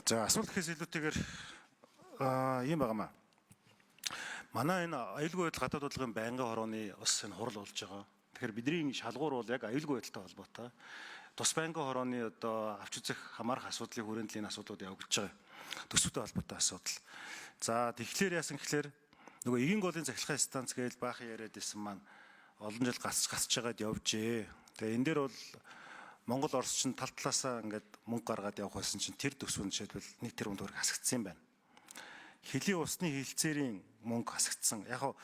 За, асуулт гэхээс илүүтэйгээр ийм байгаамаа. Манай энэ аюулгүй байдал гадаад бодлогын байнгын хорооны бас энэ хурал болж байгаа. Тэгэхээр бидний шалгуур бол яг аюулгүй байдалтай холбоотой. Тус байнгын хорооны одоо авч үзэх хамаарах асуудлын хүрээнд л энэ асуудлууд явагдаж байгаа. Төсөвтэй холбоотой асуудал. За, тэгэхээр яасан гэхлээр нөгөө эгийн голын цахилгаан станц гээл баахан яриад исэн маань олон жил гацж гацж байгаад явжээ. Тэгээ энэ дээр бол Монгол Орос чинь тал талаасаа ингээд мөнгө гаргаад явах байсан чинь тэр төсөв нь жишээлбэл 1 тэрбум төгрөг хасагдсан юм байна. Хөлийн усны хилцээрийн мөнгө хасагдсан. Яг хав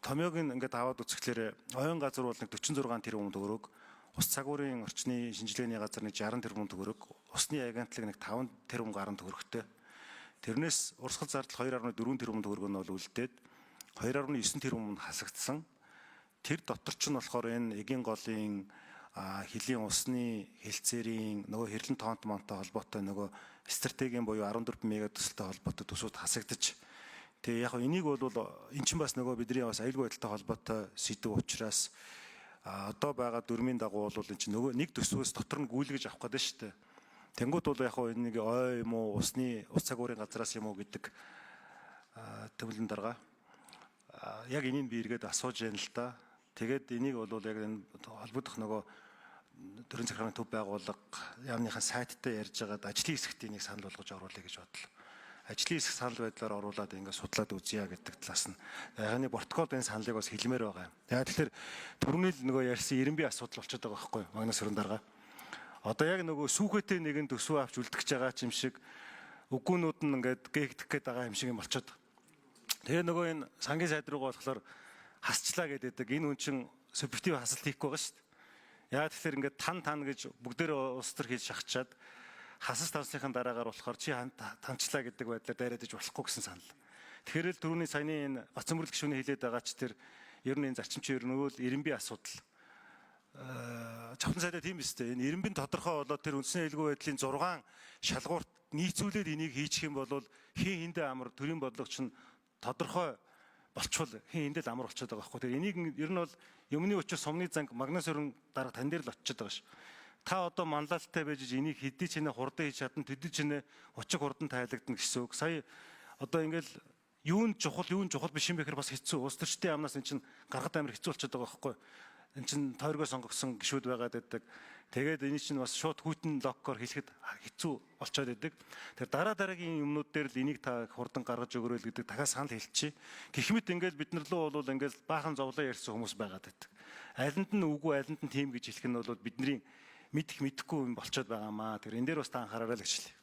томьёог нь ингээд аваад үзэхлээр оюун газар бол нэг 46 тэрбум төгрөг, ус цагуурын орчны шинжилгээний газар нэг 60 тэрбум төгрөг, усны агентлаг нэг 5 тэрбум гаруй төгрөгтэй. Тэрнээс урсгал зардал 2.4 тэрбум төгрөг нь бол үлдээд 2.9 тэрбум нь хасагдсан. Тэр дотор ч нь болохоор энэ эгийн голын хөлийн усны хэлцээрийн нөгөө хэрлэн тоонт монтой холбоотой нөгөө стратегийн буюу 14 мега төсөлтэй холбоотой төсүүд хасагдаж, тэгээ яг энийг бол эн чинь бас нөгөө бидний бас аюулгүй байдалтай холбоотой сэдэв учраас одоо байгаа дүрмийн дагуу бол эн чинь нөгөө нэг төсвөөс дотор нь гүйлгэж авах гэдэг шүү дээ. Тэнгүүд бол яг энэ нэг ой юм уу, усны ус цагуурын газраас юм уу гэдэг төвлөн дарга яг энийг би эргээд асууж яана л да. Тэгээд энийг бол яг энэ холбогдох нөгөө төрийн захиргааны төв байгууллага яамныхаа сайттай ярьж байгаад ажлын хэсэгт энийг санал болгож оруулъя гэж бодлоо. Ажлын хэсэг санал байдлаар оруулаад ингээд судлаад үзье гэдэг талаас нь. Яханы протоколд энэ саналыг бас хэлмээр байгаа юм. Яг тэгэхээр түрүүний л нөгөө ярьсан 90 асуудал болчиход байгаа байхгүй юу? Магнас өрөн дарга. Одоо яг нөгөө сүүхэтээ нэгэн төсөв авч үлдгэж байгаа ч юм шиг үггүүнүүд нь ингээд гээгдэх гээд байгаа юм шиг юм болчиход. Тэгээ нөгөө энэ сангийн сайд руугаа болохоор хасчлаа гэдэг. Энэ хүн чинь субъектив хасалт хийхгүй байгаа шүү дээ. Яг тэгэхээр ингээд тан тан гэж бүгдээрээ улс төр хийж шахачаад хасас тавсныхын дараагаар болохоор чи танчлаа гэдэг байдлаар дайраад иж болохгүй гэсэн санал. Тэгэхээр л түрүүний саяны энэ Бацөмөрлөг гишүүний хэлээд байгаа ч тэр ер нь энэ зарчим чи ер нь нөгөө л 90 асуудал. Чавтан сайдаа тийм биз дээ. Энэ 90 тодорхой болоод тэр үндсэн аюулгүй байдлын 6 шалгуурт нийцүүлээд энийг хийчих юм бол хин хиндэ амар, төрийн бодлого чинь тодорхой болчвол хин хиндэ л амар болчиход байгаа байхгүй. Тэр энийг ер нь бол юмны учир сумны занг магнас өрн дарга тань дээр л очиод байгаа ш. Та одоо манлайлалтай байж энийг хэдий ч нэ хурдан хийж чадна, төдий ч нэ учиг хурдан тайлагдана гэсэн үг. Сая одоо ингээл юунд чухал, юунд чухал биш юм бэхэр бас хэцүү. Улс төрчдийн амнаас эн чинь гаргад амар хэцүү болчиход байгаа байхгүй. Эн чинь тойргоо сонгогдсон гишүүд байгаад байдаг. Тэгээд энэ чинь бас шууд хүйтэн логикоор хэлэхэд хэцүү болчиход байдаг. Тэр дараа дараагийн юмнууд дээр л энийг та хурдан гаргаж өгөрэй л гэдэг дахиад санал хэлчихье. Гэх мэт ингээл бид нар лөө бол ингээл баахан зовлон ярьсан хүмүүс байгаад байдаг. Алинд нь үгүй, алинд нь тийм гэж хэлэх нь бол бидний мэдэх мэдэхгүй юм болчиход байгаамаа. Тэр энэ дээр бас та анхаараарай л гэж хэлье.